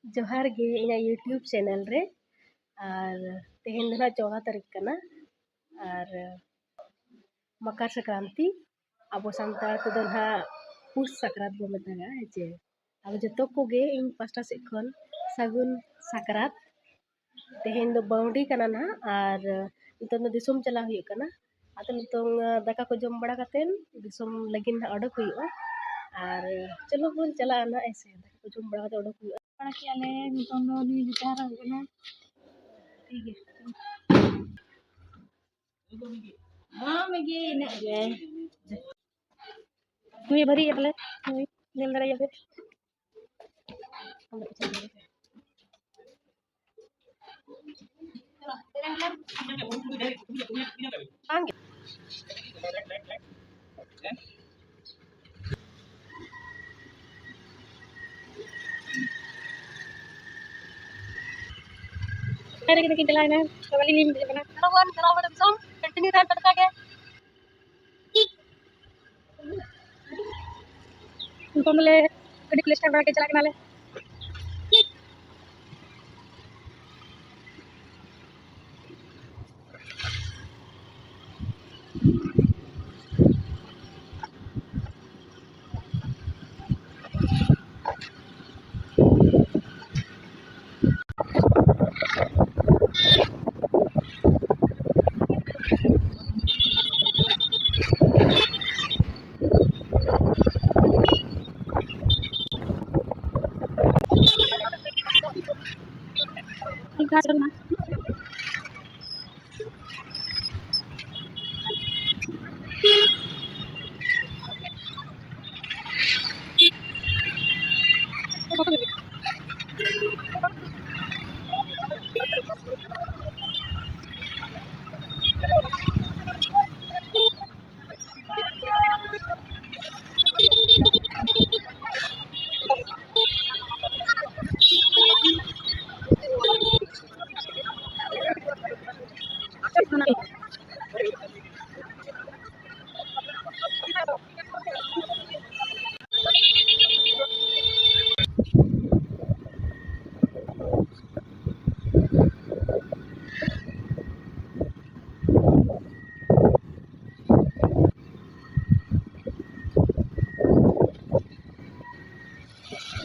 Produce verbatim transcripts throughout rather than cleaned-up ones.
ᱡᱚᱦᱟᱨ ᱜᱮ ᱤᱧᱟᱹᱜ YouTube ᱪᱮᱱᱮᱞ ᱨᱮ᱾ ᱟᱨ ᱛᱮᱦᱮᱧ ᱫᱚ ᱱᱟᱦᱟᱜ ᱪᱳᱫᱟ ᱛᱟᱹᱨᱤᱠᱷ ᱠᱟᱱᱟ᱾ ᱟᱨ ᱢᱚᱠᱚᱨ ᱥᱚᱝᱠᱨᱟᱱᱛᱤ, ᱟᱵᱚ ᱥᱟᱱᱛᱟᱲ ᱛᱮᱫᱚ ᱱᱟᱦᱟᱜ ᱯᱩᱥ ᱥᱟᱠᱨᱟᱛ ᱵᱚ ᱢᱮᱛᱟᱜᱼᱟ, ᱦᱮᱸ ᱪᱮ? ᱟᱫᱚ ᱡᱚᱛᱚ ᱠᱚᱜᱮ ᱤᱧ ᱯᱟᱥᱴᱟ ᱥᱮᱫ ᱠᱷᱚᱱ ᱥᱟᱹᱜᱩᱱ ᱥᱟᱠᱨᱟᱛ᱾ ᱛᱮᱦᱮᱧ ᱫᱚ ᱵᱟᱹᱣᱰᱤ ᱠᱟᱱᱟ ᱱᱟᱦᱟᱜ, ᱟᱨ ᱱᱤᱛᱚᱝ ᱫᱚ ᱫᱤᱥᱚᱢ ᱪᱟᱞᱟᱣ ᱦᱩᱭᱩᱜ ᱠᱟᱱᱟ᱾ ᱟᱫᱚ ᱱᱤᱛᱚᱝ, ᱟᱸ, ᱫᱟᱠᱟ ᱠᱚ ᱡᱚᱢ ᱵᱟᱲᱟ ᱠᱟᱛᱮᱫ ᱫᱤᱥᱚᱢ ᱞᱟᱹᱜᱤᱫ ᱱᱟᱦᱟᱜ ᱚᱰᱚᱠ ᱦᱩᱭᱩᱜᱼᱟ᱾ ᱟᱨ ᱪᱚᱞᱚ ᱵᱚᱱ ᱪᱟᱞᱟᱜᱼᱟ ᱱᱟᱦᱟᱜ, ᱦᱮᱸ ᱥᱮ? ᱫᱟᱠᱟ ᱠᱚ ᱡᱚᱢ ᱵᱟᱲᱟ ᱠᱟᱛᱮᱫ ᱚᱰᱚᱠ ᱦᱩᱭᱩᱜᱼᱟ᱾ ᱵᱟᱲᱟ ᱠᱮᱜᱼᱟ ᱞᱮ, ᱱᱤᱛᱚᱝ ᱫᱚ ᱱᱩᱭ ᱵᱮᱴᱟ ᱦᱟᱨᱟ ᱠᱟᱱᱟ᱾ ᱴᱷᱤᱠ ᱜᱮᱭᱟ᱾ ᱵᱟᱝ ᱜᱮ, ᱤᱱᱟᱹᱜ ᱜᱮ᱾ ᱱᱩᱭ ᱵᱷᱟᱹᱨᱤ ᱜᱮ ᱯᱟᱞᱮ, ᱱᱩᱭ ᱧᱮᱞ ᱫᱟᱲᱮᱭᱟᱜ ᱯᱮ᱾ ᱵᱟᱝ ᱜᱮ᱾ ᱵᱟᱭᱨᱮ ᱠᱟᱛᱮ ᱠᱤᱱ ᱪᱟᱞᱟᱣ ᱮᱱᱟ, ᱛᱚ ᱟᱹᱞᱤᱧ ᱞᱤᱧ ᱫᱮᱡ ᱠᱟᱱᱟ᱾ ᱪᱟᱞᱟᱣ ᱵᱚᱱ, ᱪᱟᱞᱟᱣ ᱵᱚᱱ ᱮᱠᱫᱚᱢ, continue ᱛᱟᱦᱮᱱ ᱯᱮ ᱱᱚᱝᱠᱟ ᱜᱮ᱾ ᱱᱤᱛᱚᱝ ᱫᱚᱞᱮ ᱟᱹᱰᱤ ᱯᱞᱮᱥᱴᱟᱨ ᱵᱟᱲᱟ ᱠᱮᱫ, ᱪᱟᱞᱟᱜ ᱠᱟᱱᱟᱞᱮ᱾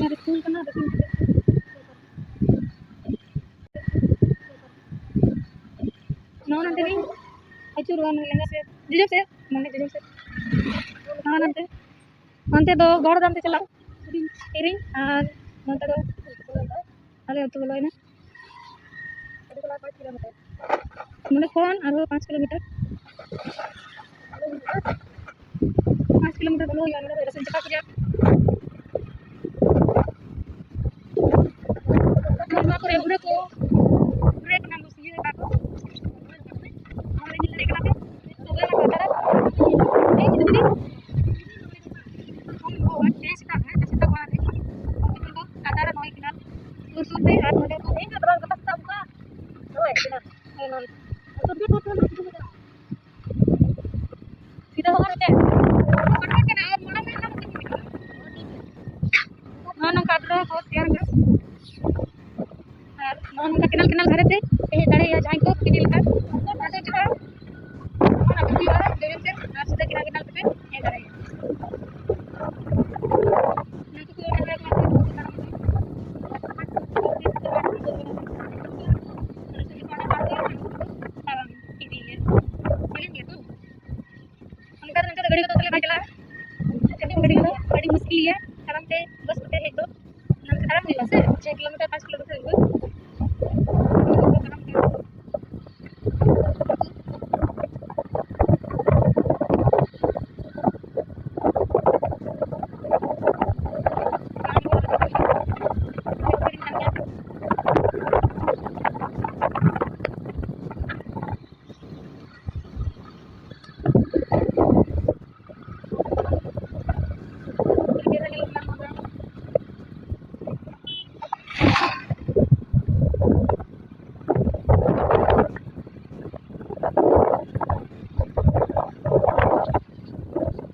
ᱟᱨ ᱥᱠᱩᱞ ᱠᱟᱱᱟ, ᱫᱚᱠᱷᱤᱱ ᱯᱟᱦᱴᱟ᱾ ᱱᱚᱜᱼᱚ ᱱᱚᱱᱛᱮ ᱞᱤᱧ ᱟᱹᱪᱩᱨᱚᱜᱼᱟ, ᱢᱟᱱᱮ ᱞᱮᱸᱜᱟ ᱥᱮᱫ, ᱡᱚᱡᱚᱢ ᱥᱮᱫ, ᱢᱟᱱᱮ ᱡᱚᱡᱚᱢ ᱥᱮᱫ᱾ ᱱᱚᱜᱼᱚ ᱱᱚᱱᱛᱮ, ᱚᱱᱛᱮ ᱫᱚ ᱜᱚᱲ ᱫᱟᱢ ᱛᱮ ᱪᱟᱞᱟᱜ ᱠᱤᱨᱤᱧ, ᱟᱨ ᱱᱚᱱᱛᱮ ᱫᱚ ᱟᱞᱮ ᱟᱹᱛᱩ ᱵᱚᱞᱚᱭᱮᱱᱟ᱾ ᱱᱚᱰᱮ ᱠᱷᱚᱱ ᱟᱨᱦᱚᱸ ᱯᱟᱸᱪ ᱠᱤᱞᱳᱢᱤᱴᱟᱨ᱾ ᱯᱟᱸᱪ ᱠᱤᱞᱳᱢᱤᱴᱟᱨ ᱵᱚᱞᱚ ᱦᱩᱭᱩᱜᱼᱟ, ᱱᱚᱰᱮ ᱫᱚ ᱨᱟᱥᱩᱱ ᱪᱟᱯᱟ ᱠᱚ ᱨᱮᱭᱟᱜ᱾ ᱱᱚᱣᱟ ᱠᱚᱨᱮ ᱦᱩᱲᱟᱹ ᱠᱚ, ᱦᱩᱲᱟᱹ ᱠᱚ ᱧᱟᱢ ᱫᱚ ᱥᱤᱭᱟᱹ ᱠᱟᱜ ᱠᱚ᱾ ᱱᱚᱰᱮ ᱧᱮᱞ ᱫᱟᱲᱮᱭᱟᱜ ᱠᱟᱱᱟ ᱯᱮ, ᱛᱚᱵᱮ ᱚᱱᱟ ᱠᱚ ᱛᱟᱨᱟ᱾ ᱦᱮᱸ, ᱡᱩᱫᱤ ᱠᱷᱚᱱ ᱫᱚ ᱟᱹᱰᱤ ᱥᱮᱛᱟᱜ ᱨᱮ, ᱥᱮᱛᱟᱜ ᱵᱮᱲᱟ ᱨᱮ ᱠᱷᱚᱱ ᱫᱚ ᱠᱟᱴᱟ ᱨᱮ ᱱᱚᱭ ᱠᱮᱱᱟᱞ ᱥᱩᱨ ᱥᱩᱨ ᱛᱮ ᱟᱨ ᱱᱚᱰᱮ ᱠᱷᱚᱱ ᱦᱮᱡ ᱠᱟᱛᱮ ᱜᱟᱯᱟ ᱥᱮᱛᱟᱜ ᱚᱱᱠᱟ ᱱᱚᱭ ᱠᱮᱱᱟᱞ᱾ ᱦᱮᱸ, ᱱᱚᱰᱮ᱾ ᱥᱩᱨ ᱥᱩᱨ ᱥᱩᱨ ᱥᱩᱨ ᱥᱩᱨ ᱥᱩᱨ᱾ ᱥᱤᱫᱷᱟᱹ ᱦᱚᱨ ᱨᱮ ᱯᱟᱴᱟ ᱠᱟᱱᱟ ᱟᱨ ᱢᱟᱲᱟᱝ ᱨᱮ ᱦᱟᱱᱟ ᱢᱤᱫᱴᱮᱱ ᱢᱮᱱᱟᱜᱼᱟ᱾ ᱱᱚᱜᱼᱚ ᱱᱚᱝᱠᱟ ᱟᱫᱽᱨᱟ ᱠᱚ ᱛᱮᱭᱟᱨ ᱠᱟᱱᱟ᱾ ᱟᱨ ᱱᱚᱜᱼᱚ ᱱᱚᱝᱠᱟ ᱠᱮᱱᱟᱞ, ᱠᱮᱱᱟᱞ ᱫᱷᱟᱨᱮ ᱛᱮ ᱦᱮᱡ ᱫᱟᱲᱮᱭᱟᱜᱼᱟ ᱡᱟᱦᱟᱸᱭ ᱠᱚ ᱤᱫᱤ ᱞᱮᱠᱟ᱾ ᱟᱫᱚ ᱪᱮᱫᱟᱜ ᱚᱱᱟ ᱠᱚ ᱦᱩᱭᱩᱜᱼᱟ, ᱡᱚᱡᱚᱢ ᱥᱮᱫ ᱟᱨ ᱥᱤᱫᱷᱟᱹ ᱠᱮᱱᱟᱞ, ᱠᱮᱱᱟᱞ ᱛᱮᱯᱮ ᱦᱮᱡ ᱫᱟᱲᱮᱭᱟᱜᱼᱟ᱾ ᱚᱱᱟ ᱠᱚ ᱦᱩᱭᱩᱜᱼᱟ, ᱚᱱᱟ ᱠᱚ ᱦᱩᱭᱩᱜᱼᱟ᱾ ᱛᱟᱲᱟᱢ ᱤᱫᱤᱭᱟ᱾ ᱡᱮᱞᱮᱧ ᱜᱮᱭᱟ ᱛᱚ᱾ ᱚᱱᱠᱟ ᱫᱚ ᱱᱚᱛᱮ ᱫᱚ ᱜᱟᱹᱰᱤ ᱠᱚᱫᱚ ᱛᱟᱞᱮ ᱵᱟᱭ ᱪᱟᱞᱟᱜᱼᱟ᱾ ᱜᱟᱹᱰᱤ ᱠᱚᱫᱚ ᱟᱹᱰᱤ ᱢᱩᱥᱠᱤᱞ ᱜᱮᱭᱟ ᱛᱟᱲᱟᱢ ᱛᱮ, ᱵᱟᱥ ᱠᱚᱛᱮ ᱦᱮᱡ ᱫᱚ᱾ ᱚᱱᱟ ᱛᱮ ᱛᱟᱲᱟᱢ ᱦᱩᱭᱩᱜᱼᱟ ᱥᱮ, ᱪᱷᱚᱭ ᱠᱤᱞᱳᱢᱤᱴᱟᱨ, ᱯᱟᱸᱪ ᱠᱤᱞᱳᱢᱤᱴᱟᱨ ᱦᱩᱭᱩᱜᱼᱟ᱾ ᱛᱟᱲᱟᱢ ᱛᱮ᱾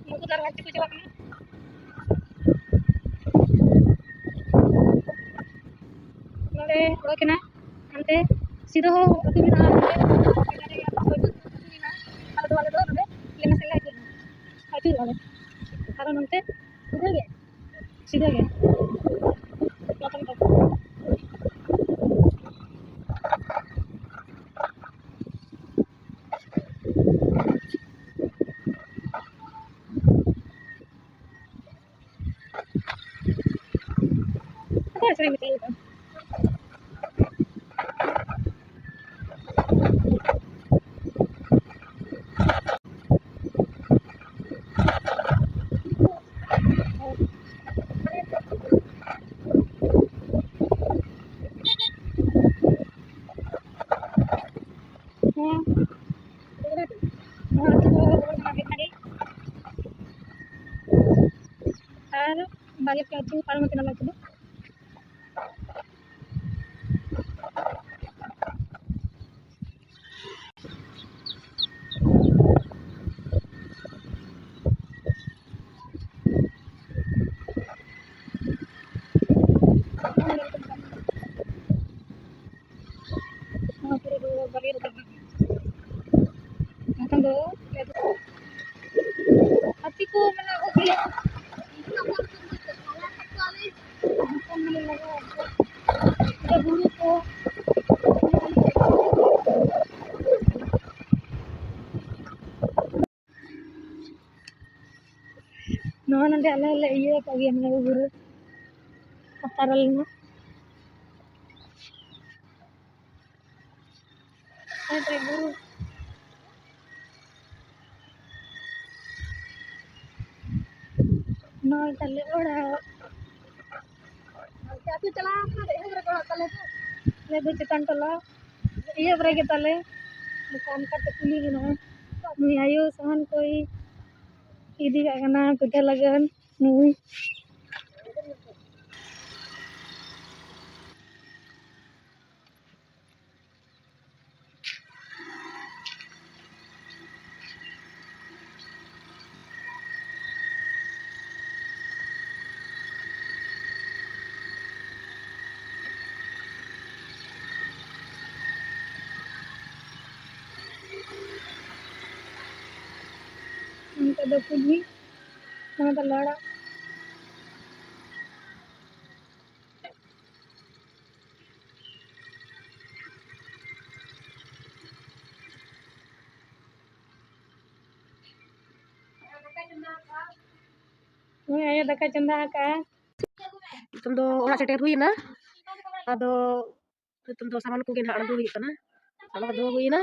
ᱱᱩᱠᱩ ᱫᱚ ᱟᱨ ᱦᱟᱱᱛᱮ ᱠᱚ ᱪᱟᱞᱟᱜ ᱠᱟᱱᱟ᱾ ᱱᱚᱰᱮ ᱚᱰᱚᱠ ᱮᱱᱟ, ᱦᱟᱱᱛᱮ ᱥᱤᱫᱟᱹ ᱦᱚᱸ ᱟᱹᱛᱩ ᱢᱮᱱᱟᱜᱼᱟ, ᱱᱚᱰᱮ ᱟᱞᱮ ᱫᱚ, ᱟᱞᱮ ᱫᱚ ᱱᱚᱰᱮ ᱞᱮᱸᱜᱟ ᱥᱮᱫ ᱞᱮ ᱟᱹᱪᱩᱨᱚᱜᱼᱟ, ᱟᱹᱪᱩᱨᱚᱜᱼᱟ ᱞᱮ᱾ ᱟᱨᱚ ᱱᱚᱱᱛᱮ ᱥᱤᱫᱟᱹ ᱜᱮ᱾ ᱥᱤᱫᱷᱟᱹ ᱜᱮ᱾ ᱞᱟᱛᱟᱨ ᱫᱚ᱾ ᱚᱠᱟ ᱥᱮᱫ ᱨᱮ ᱢᱤᱫᱴᱮᱡ ᱤᱭᱟᱹ ᱫᱚ? ᱦᱮᱸ᱾ ᱱᱚᱣᱟ ᱟᱹᱛᱩ ᱫᱚ ᱦᱩᱭᱩᱜ ᱠᱟᱱᱟ ᱵᱮᱠᱟᱨᱤ᱾ ᱟᱨ ᱵᱟᱨᱭᱟ ᱯᱮᱭᱟ ᱟᱹᱛᱩ ᱯᱟᱨᱚᱢ ᱠᱟᱛᱮ ᱱᱚᱣᱟ ᱟᱹᱛᱩ ᱫᱚ᱾ ᱱᱚᱣᱟ ᱠᱚᱨᱮ ᱫᱚ ᱵᱟᱞᱮ ᱨᱚᱦᱚᱭᱟ᱾ ᱵᱟᱠᱷᱟᱱ ᱫᱚ ᱦᱟᱹᱛᱤ ᱠᱚ ᱢᱟᱱᱮ ᱩᱵ ᱜᱮᱭᱟ᱾ ᱦᱩᱲᱩ ᱠᱚ᱾ ᱱᱚᱣᱟ ᱱᱚᱰᱮ ᱟᱞᱮ ᱞᱮ ᱤᱭᱟᱹ ᱟᱠᱟᱫ ᱜᱮᱭᱟ, ᱢᱟᱱᱮ ᱵᱩᱨᱩ ᱯᱟᱛᱟ ᱨᱮ ᱞᱮᱱᱟ᱾ ᱦᱮᱸ, ᱛᱚ ᱵᱩᱨᱩ᱾ ᱱᱚᱣᱟ ᱛᱟᱞᱮ ᱚᱲᱟᱜ᱾ ᱟᱯᱮ ᱟᱹᱛᱩ ᱪᱟᱞᱟᱣ ᱠᱟᱱᱟ, ᱮᱦᱚᱵ ᱨᱮ ᱚᱲᱟᱜ ᱛᱟᱞᱮ ᱫᱚ᱾ ᱟᱞᱮ ᱫᱚ ᱪᱮᱛᱟᱱ ᱴᱚᱞᱟ, ᱮᱦᱚᱵ ᱨᱮᱜᱮ ᱛᱟᱞᱮ᱾ ᱚᱱᱠᱟ ᱚᱱᱠᱟᱛᱮ ᱠᱩᱞᱦᱤ ᱢᱮᱱᱟᱜᱼᱟ᱾ ᱱᱩᱭ ᱟᱭᱳ ᱥᱟᱦᱟᱱ ᱠᱚᱭ ᱤᱫᱤ ᱠᱟᱜ ᱠᱟᱱᱟ ᱯᱤᱴᱷᱟᱹ ᱞᱟᱹᱜᱤᱫ᱾ ᱱᱩᱭ᱾ ᱚᱱᱛᱮ ᱫᱚ ᱠᱩᱞᱦᱤ, ᱚᱱᱟ ᱫᱚ ᱞᱟᱲᱟ᱾ ᱟᱭᱳ ᱫᱟᱠᱟ ᱪᱚᱸᱫᱟ ᱟᱠᱟᱜᱼᱟ᱾ ᱱᱤᱛᱚᱝ ᱫᱚ ᱚᱲᱟᱜ ᱥᱮᱴᱮᱨ ᱦᱩᱭ ᱮᱱᱟ᱾ ᱟᱫᱚ ᱱᱤᱛᱚᱝ ᱫᱚ ᱥᱟᱢᱟᱱ ᱠᱚᱜᱮ ᱱᱟᱦᱟᱜ ᱟᱬᱜᱚ ᱦᱩᱭᱩᱜ ᱠᱟᱱᱟ᱾ ᱚᱱᱟ ᱠᱚ ᱫᱚᱦᱚ ᱦᱩᱭ ᱮᱱᱟ᱾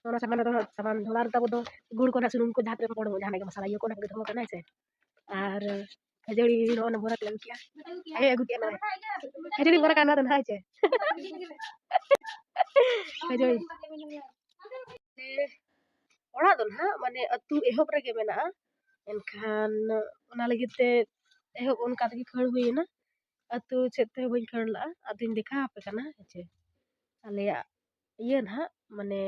ᱚᱱᱟ ᱥᱟᱢᱟᱱ ᱨᱮᱫᱚ ᱥᱟᱢᱟᱱ ᱰᱷᱚᱲᱟ ᱨᱮᱫᱚ ᱟᱵᱚ ᱫᱚ ᱜᱩᱲ ᱠᱚ ᱱᱟᱦᱟᱜ, ᱥᱩᱱᱩᱢ ᱠᱚ, ᱡᱟᱦᱟᱸ ᱛᱤᱱᱟᱹᱜ ᱵᱚᱱ ᱡᱟᱦᱟᱱᱟᱜ ᱜᱮ ᱢᱚᱥᱞᱟ ᱤᱭᱟᱹ ᱠᱚ ᱚᱱᱟ ᱠᱚᱜᱮ ᱫᱚᱦᱚ ᱠᱟᱱᱟ, ᱦᱮᱸ ᱥᱮ᱾ ᱟᱨ ᱠᱷᱟᱹᱡᱟᱹᱲᱤ ᱱᱚᱜᱼᱚᱭ ᱱᱟ ᱵᱚᱨᱟ ᱛᱮᱞᱮ ᱟᱹᱜᱩ ᱠᱮᱜᱼᱟ᱾ ᱦᱮᱸ, ᱟᱹᱜᱩ ᱠᱮᱜᱼᱟ ᱱᱚᱜᱼᱚᱭ᱾ ᱠᱷᱟᱹᱡᱟᱹᱲᱤ ᱵᱚᱨᱟ ᱠᱟᱱᱟ ᱫᱚ ᱱᱟᱦᱟᱜ, ᱦᱮᱸ ᱥᱮ᱾ ᱠᱷᱟᱹᱡᱟᱹᱲᱤ᱾ ᱚᱲᱟᱜ ᱫᱚ ᱱᱟᱦᱟᱜ ᱢᱟᱱᱮ ᱟᱹᱛᱩ ᱮᱦᱚᱵ ᱨᱮᱜᱮ ᱢᱮᱱᱟᱜᱼᱟ᱾ ᱮᱱᱠᱷᱟᱱ ᱚᱱᱟ ᱞᱟᱹᱜᱤᱫ ᱛᱮ ᱮᱦᱚᱵ ᱚᱱᱠᱟ ᱛᱮᱜᱮ ᱠᱷᱟᱹᱲ ᱦᱩᱭᱮᱱᱟ᱾ ᱟᱹᱛᱩ ᱥᱮᱫ ᱛᱮᱦᱚᱸ ᱵᱟᱹᱧ ᱠᱷᱟᱹᱲ ᱞᱟᱜᱼᱟ᱾ ᱟᱫᱚᱧ ᱫᱮᱠᱷᱟᱣ ᱟᱯᱮ ᱠᱟᱱᱟ, ᱦᱮᱸ ᱪᱮ, ᱟᱞᱮᱭᱟᱜ ᱤᱭᱟᱹ ᱱᱟᱦᱟᱜ ᱢᱟᱱᱮ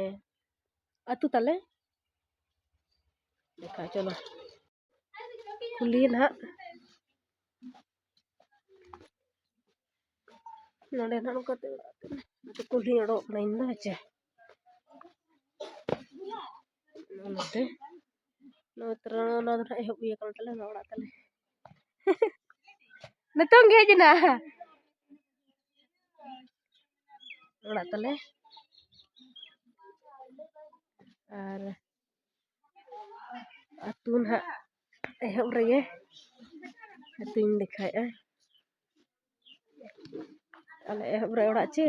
ᱟᱹᱛᱩ ᱛᱟᱞᱮ᱾ ᱫᱮᱠᱷᱟᱣ, ᱪᱚᱞᱚ᱾ ᱠᱩᱞᱦᱤ ᱱᱟᱦᱟᱜ ᱱᱚᱰᱮ ᱱᱟᱦᱟᱜ ᱱᱚᱝᱠᱟ ᱛᱮ ᱚᱲᱟᱜ ᱛᱟᱞᱮ᱾ ᱱᱚᱛᱮ ᱠᱩᱞᱦᱤ ᱚᱰᱚᱠ ᱠᱟᱱᱟ ᱤᱧ ᱫᱚ, ᱦᱮᱸ ᱪᱮ᱾ ᱱᱚᱛᱮ ᱱᱚᱣᱟ ᱛᱚᱨᱟ ᱱᱚᱣᱟ ᱫᱚ ᱱᱟᱦᱟᱜ ᱮᱦᱚᱵ ᱦᱩᱭ ᱟᱠᱟᱱ ᱛᱟᱞᱮ, ᱱᱚᱣᱟ ᱚᱲᱟᱜ ᱛᱟᱞᱮ᱾ ᱱᱤᱛᱚᱝ ᱜᱮ ᱦᱮᱡ ᱮᱱᱟ ᱚᱲᱟᱜ ᱛᱟᱞᱮ᱾ ᱟᱨ ᱟᱹᱛᱩ ᱱᱟᱦᱟᱜ ᱮᱦᱚᱵ ᱨᱮᱜᱮ ᱟᱹᱛᱩᱧ ᱫᱮᱠᱷᱟᱣᱮᱫᱼᱟ᱾ ᱟᱞᱮ ᱮᱦᱚᱵ ᱨᱮ ᱚᱲᱟᱜ ᱪᱮ,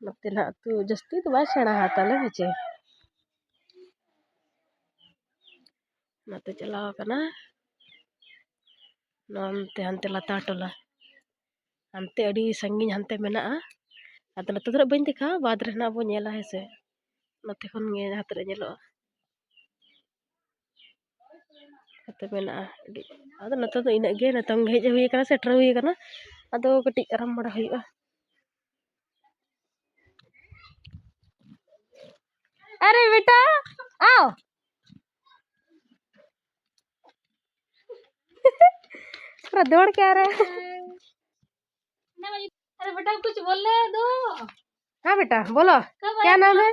ᱱᱚᱛᱮ ᱱᱟᱦᱟᱜ ᱟᱹᱛᱩ ᱡᱟᱹᱥᱛᱤ ᱫᱚ ᱵᱟᱭ ᱥᱮᱬᱟ ᱦᱟ ᱛᱟᱞᱮ, ᱦᱮᱸ ᱪᱮ᱾ ᱱᱚᱛᱮ ᱪᱟᱞᱟᱣ ᱟᱠᱟᱱᱟ, ᱱᱚᱱᱛᱮ ᱦᱟᱱᱛᱮ ᱞᱟᱛᱟᱨ ᱴᱚᱞᱟ, ᱦᱟᱱᱛᱮ ᱟᱹᱰᱤ ᱥᱟᱺᱜᱤᱧ ᱦᱟᱱᱛᱮ ᱢᱮᱱᱟᱜᱼᱟ᱾ ᱟᱫᱚ ᱱᱚᱛᱮ ᱫᱚ ᱱᱟᱜ ᱵᱟᱹᱧ ᱫᱮᱠᱷᱟᱣᱟ, ᱵᱟᱫᱽ ᱨᱮ ᱱᱟᱜ ᱵᱚᱱ ᱧᱮᱞᱟ, ᱦᱮᱸ ᱥᱮ᱾ ᱱᱚᱛᱮ ᱠᱷᱚᱱ ᱜᱮ ᱡᱟᱦᱟᱸ ᱛᱤᱱᱟᱹᱜ ᱧᱮᱞᱚᱜᱼᱟ᱾ ᱱᱚᱛᱮ ᱢᱮᱱᱟᱜᱼᱟ ᱟᱹᱰᱤ, ᱟᱫᱚ ᱱᱚᱛᱮ ᱫᱚ ᱤᱱᱟᱹᱜ ᱜᱮ, ᱱᱤᱛᱚᱝ ᱜᱮ ᱦᱮᱡ ᱦᱩᱭ ᱟᱠᱟᱱᱟ, ᱥᱮᱴᱮᱨ ᱦᱩᱭ ᱟᱠᱟᱱᱟ᱾ ᱟᱫᱚ ᱠᱟᱹᱴᱤᱡ ᱟᱨᱟᱢ ᱵᱟᱲᱟ ᱦᱩᱭᱩᱜᱼᱟ᱾ अरे बेटा, आओ। थोड़ा दौड़ के आ रहा है। अरे बेटा, कुछ बोलने दो। हाँ बेटा, बोलो। कब क्या आया? नाम है?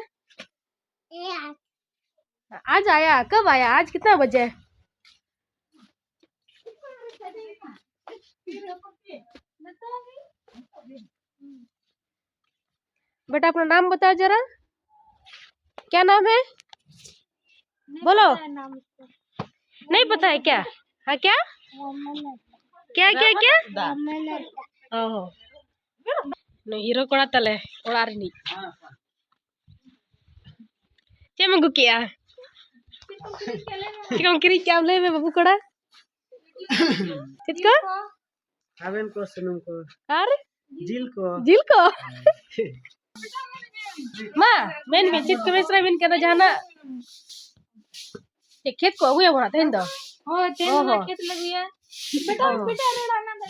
आज आया? कब आया? आज कितना बजे? बेटा, अपना नाम बताओ जरा, क्या नाम है? नहीं बोलो। पता है नाम इसका। नहीं पता है क्या? हाँ, क्या? क्या, क्या, क्या? ᱫᱟᱜ᱾ ᱚ ᱦᱚᱸ᱾ ᱱᱩᱭ ᱦᱤᱨᱳ ᱠᱚᱲᱟ ᱛᱟᱞᱮ, ᱚᱲᱟᱜ ᱨᱤᱱᱤᱡ᱾ ᱪᱮᱫ ᱮᱢ ᱟᱹᱜᱩ ᱠᱮᱜᱼᱟ? ᱪᱮᱫ ᱠᱚᱢ ᱠᱤᱨᱤᱧ ᱠᱮᱜᱼᱟ? ᱞᱟᱹᱭ ᱢᱮ, ᱵᱟᱹᱵᱩ ᱠᱚᱲᱟ᱾ ᱪᱮᱫ ᱠᱚ? ᱛᱟᱵᱮᱱ ᱠᱚ, ᱥᱩᱱᱩᱢ ᱠᱚ᱾ ᱟᱨ? ᱡᱤᱞ ᱠᱚ᱾ ᱡᱤᱞ ᱠᱚ? ᱢᱟ, ᱢᱮᱱ ᱢᱮ, ᱪᱮᱫ ᱠᱚ ᱵᱮᱥ ᱨᱮ ᱢᱮᱱ ᱠᱟᱱᱟ ᱡᱟᱦᱟᱱᱟᱜ? ᱪᱮᱫ ᱠᱷᱮᱛ ᱠᱚ ᱟᱹᱜᱩᱭᱟ ᱵᱚᱱᱟ ᱛᱮᱦᱮᱧ ᱫᱚ? ᱦᱳᱭ, ᱛᱮᱦᱮᱧ ᱫᱚ ᱦᱚᱸ᱾ ᱠᱷᱮᱛ ᱞᱮ ᱟᱹᱜᱩᱭᱟ᱾ ᱵᱮᱴᱟ, ᱦᱚᱸ᱾ ᱵᱮᱴᱟ, ᱨᱮᱲᱟ ᱚᱱᱟ ᱫᱚ᱾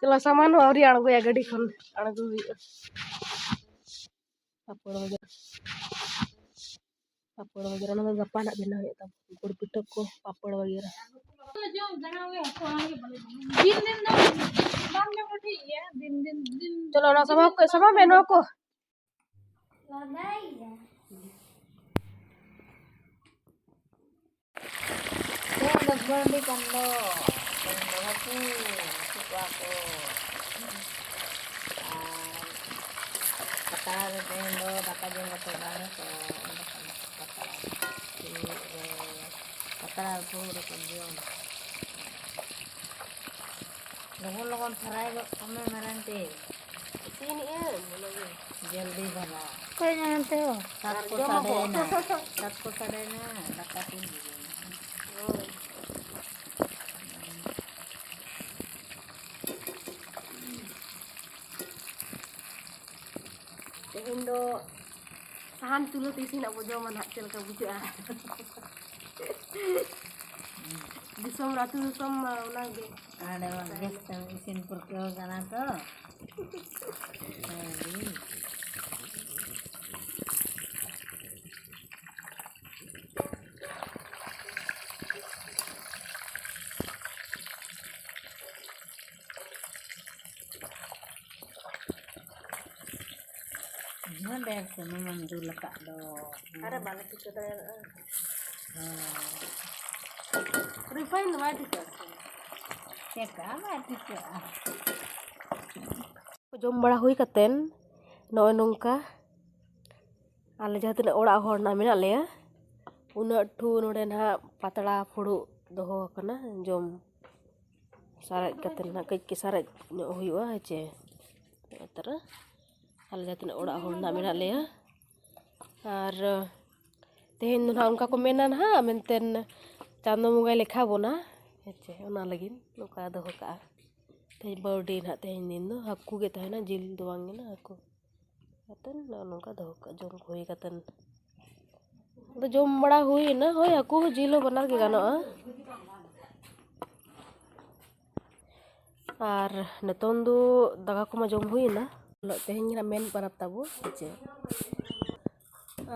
ᱪᱚᱞᱚ, ᱥᱟᱢᱟᱱ ᱦᱚᱸ ᱟᱹᱣᱨᱤ ᱟᱬᱜᱚᱭᱟ, ᱜᱟᱹᱰᱤ ᱠᱷᱚᱱ ᱟᱬᱜᱚ ᱦᱩᱭᱩᱜᱼᱟ᱾ ᱯᱟᱯᱚᱲ ᱵᱟᱜᱮᱨᱟ᱾ ᱯᱟᱯᱚᱲ ᱵᱟᱜᱮᱨᱟ, ᱚᱱᱟ ᱫᱚ ᱜᱟᱯᱟ ᱱᱟᱜ ᱵᱮᱱᱟᱣ ᱦᱩᱭᱩᱜ ᱛᱟᱢᱟ᱾ ᱜᱩᱲ ᱯᱤᱴᱷᱟᱹ ᱠᱚ, ᱯᱟᱯᱚᱲ ᱵᱟᱜᱮᱨᱟ᱾ ᱫᱤᱱ ᱫᱤᱱ ᱫᱚ ᱵᱟᱢ ᱡᱚᱢ ᱨᱮᱦᱚᱸ ᱴᱷᱤᱠ ᱜᱮᱭᱟ, ᱫᱤᱱ ᱫᱤᱱ, ᱫᱤᱱ ᱪᱚᱞᱚ, ᱚᱱᱟ ᱥᱟᱢᱟᱱ ᱠᱚ, ᱥᱟᱢᱟᱱ ᱢᱮ ᱱᱚᱣᱟ ᱠᱚ᱾ ᱛᱮᱦᱮᱧ ᱫᱚ ᱵᱷᱩᱨᱟᱹᱰᱤ ᱠᱟᱱ ᱫᱚ, ᱛᱮᱦᱮᱧ ᱫᱚ ᱦᱟᱹᱠᱩ, ᱦᱟᱹᱠᱩ ᱠᱚᱣᱟ ᱠᱚ᱾ ᱟᱨ ᱯᱟᱛᱲᱟ ᱨᱮ ᱛᱮᱦᱮᱧ ᱫᱚ ᱫᱟᱠᱟ ᱡᱚᱢ ᱠᱟᱛᱮ ᱵᱟᱝ ᱦᱮᱸ ᱥᱮ, ᱚᱸᱰᱮ ᱠᱷᱚᱱ ᱯᱟᱛᱲᱟ, ᱯᱟᱛᱲᱟ ᱨᱮ, ᱯᱟᱛᱲᱟ ᱨᱮ ᱯᱷᱩᱲᱩᱜ ᱨᱮᱠᱚ ᱡᱚᱢᱟ᱾ ᱞᱚᱜᱚᱱ ᱞᱚᱜᱚᱱ ᱯᱷᱟᱨᱟᱭ ᱜᱚᱫ ᱠᱟᱜ ᱢᱮ ᱢᱟᱨᱟᱝ ᱛᱮ᱾ ᱤᱥᱤᱱᱮᱜᱼᱟᱹᱧ, ᱚᱱᱟᱜᱮ᱾ ᱡᱚᱞᱫᱤ ᱫᱷᱟᱨᱟ᱾ ᱚᱠᱚᱭ ᱧᱮᱞ ᱛᱮ ᱦᱚᱸ? ᱥᱟᱛ ᱟᱨ ᱠᱚ ᱡᱚᱢ ᱟᱵᱚ᱾ ᱥᱟᱰᱮᱭᱮᱱᱟ᱾ ᱥᱟᱛ ᱠᱚ ᱥᱟᱰᱮᱭᱮᱱᱟ᱾ ᱫᱟᱠᱟ ᱛᱤᱱ ᱨᱮ ᱡᱚᱢ? ᱦᱳᱭ᱾ ᱛᱮᱦᱮᱧ ᱫᱚ ᱥᱟᱦᱟᱱ ᱪᱩᱞᱦᱟᱹ ᱛᱮ ᱤᱥᱤᱱᱟᱜ ᱵᱚ ᱡᱚᱢᱟ ᱱᱟᱦᱟᱜ, ᱪᱮᱫ ᱞᱮᱠᱟ ᱵᱩᱡᱷᱟᱹᱜᱼᱟ? ᱫᱤᱥᱚᱢ ᱨᱮ, ᱟᱹᱛᱩ ᱫᱤᱥᱚᱢ ᱢᱟ ᱚᱱᱟᱜᱮ᱾ ᱟᱨ ᱜᱮᱥ ᱛᱮᱢ ᱤᱥᱤᱱ ᱯᱟᱹᱨᱠᱟᱹᱣ ᱠᱟᱱᱟ ᱛᱚ᱾ ᱟᱹᱰᱤ᱾ ᱦᱮᱸ, ᱰᱷᱮᱨ ᱥᱩᱱᱩᱢ ᱮᱢ ᱫᱩᱞ ᱟᱠᱟᱫ ᱫᱚ᱾ ᱟᱨᱮ ᱵᱟᱞᱮ ᱴᱷᱤᱠᱟᱹ ᱫᱟᱲᱮᱭᱟᱜᱼᱟ᱾ ᱦᱮᱸ᱾ Refine ᱫᱚ ᱵᱟᱭ ᱴᱷᱤᱠᱟᱹᱜᱼᱟ ᱥᱮ? ᱪᱮᱠᱟ ᱵᱟᱭ ᱴᱷᱤᱠᱟᱹᱜᱼᱟ? ᱡᱚᱢ ᱵᱟᱲᱟ ᱦᱩᱭ ᱠᱟᱛᱮᱱ ᱱᱚᱜᱼᱚᱭ ᱱᱚᱝᱠᱟ ᱟᱞᱮ ᱡᱟᱦᱟᱸ ᱛᱤᱱᱟᱹᱜ ᱚᱲᱟᱜ ᱦᱚᱲ ᱱᱟᱜ ᱢᱮᱱᱟᱜ ᱞᱮᱭᱟ, ᱩᱱᱟᱹᱜ ᱴᱷᱩ ᱱᱚᱰᱮ ᱱᱟᱦᱟᱜ ᱯᱟᱛᱲᱟ ᱯᱷᱩᱲᱩᱜ ᱫᱚᱦᱚ ᱟᱠᱟᱱᱟ, ᱡᱚᱢ ᱥᱟᱨᱮᱡ ᱠᱟᱛᱮ ᱱᱟᱦᱟᱜ ᱠᱟᱹᱡ ᱜᱮ ᱥᱟᱨᱮᱡ ᱧᱚᱜ ᱦᱩᱭᱩᱜᱼᱟ, ᱦᱮᱸ ᱪᱮ? ᱱᱚᱜᱼᱚᱭ ᱛᱟᱨᱟ ᱟᱞᱮ ᱡᱟᱦᱟᱸ ᱛᱤᱱᱟᱹᱜ ᱚᱲᱟᱜ ᱦᱚᱲ ᱱᱟᱦᱟᱜ ᱢᱮᱱᱟᱜ ᱞᱮᱭᱟ᱾ ᱟᱨ ᱛᱮᱦᱮᱧ ᱫᱚ ᱱᱟᱦᱟᱜ ᱚᱱᱠᱟ ᱠᱚ ᱢᱮᱱᱟ ᱱᱟᱦᱟᱜ, ᱢᱮᱱᱛᱮ ᱪᱟᱸᱫᱚ ᱵᱚᱸᱜᱟᱭ ᱞᱮᱠᱷᱟ ᱵᱚᱱᱟ, ᱦᱮᱸ ᱪᱮ? ᱚᱱᱟ ᱞᱟᱹᱜᱤᱫ ᱱᱚᱝᱠᱟ ᱫᱚᱦᱚ ᱠᱟᱜᱼᱟ᱾ ᱛᱮᱦᱮᱧ ᱵᱟᱨᱛᱷᱰᱮ ᱱᱟᱦᱟᱜ, ᱛᱮᱦᱮᱧ ᱫᱤᱱ ᱫᱚ ᱦᱟᱹᱠᱩ ᱜᱮ ᱛᱟᱦᱮᱱᱟ, ᱡᱤᱞ ᱫᱚ ᱵᱟᱝ ᱠᱟᱱᱟ, ᱦᱟᱹᱠᱩ᱾ ᱠᱟᱛᱮᱱ ᱱᱚᱜᱼᱚ ᱱᱚᱝᱠᱟ ᱫᱚᱦᱚ ᱠᱟᱜᱼᱟ, ᱡᱚᱢ ᱠᱚ ᱦᱩᱭ ᱠᱟᱛᱮᱱ᱾ ᱟᱫᱚ ᱡᱚᱢ ᱵᱟᱲᱟ ᱦᱩᱭᱮᱱᱟ, ᱦᱳᱭ, ᱦᱟᱹᱠᱩ ᱦᱚᱸ ᱡᱤᱞ ᱦᱚᱸ ᱵᱟᱱᱟᱨ ᱜᱮ ᱜᱟᱱᱚᱜᱼᱟ᱾ ᱟᱨ ᱱᱤᱛᱚᱝ ᱫᱚ ᱫᱟᱠᱟ ᱠᱚᱢᱟ ᱡᱚᱢ ᱦᱩᱭᱮᱱᱟ, ᱛᱮᱦᱮᱧ ᱜᱮ ᱱᱟᱜ ᱢᱮᱱ ᱯᱚᱨᱚᱵᱽ ᱛᱟᱵᱚ, ᱦᱮᱸ ᱪᱮ?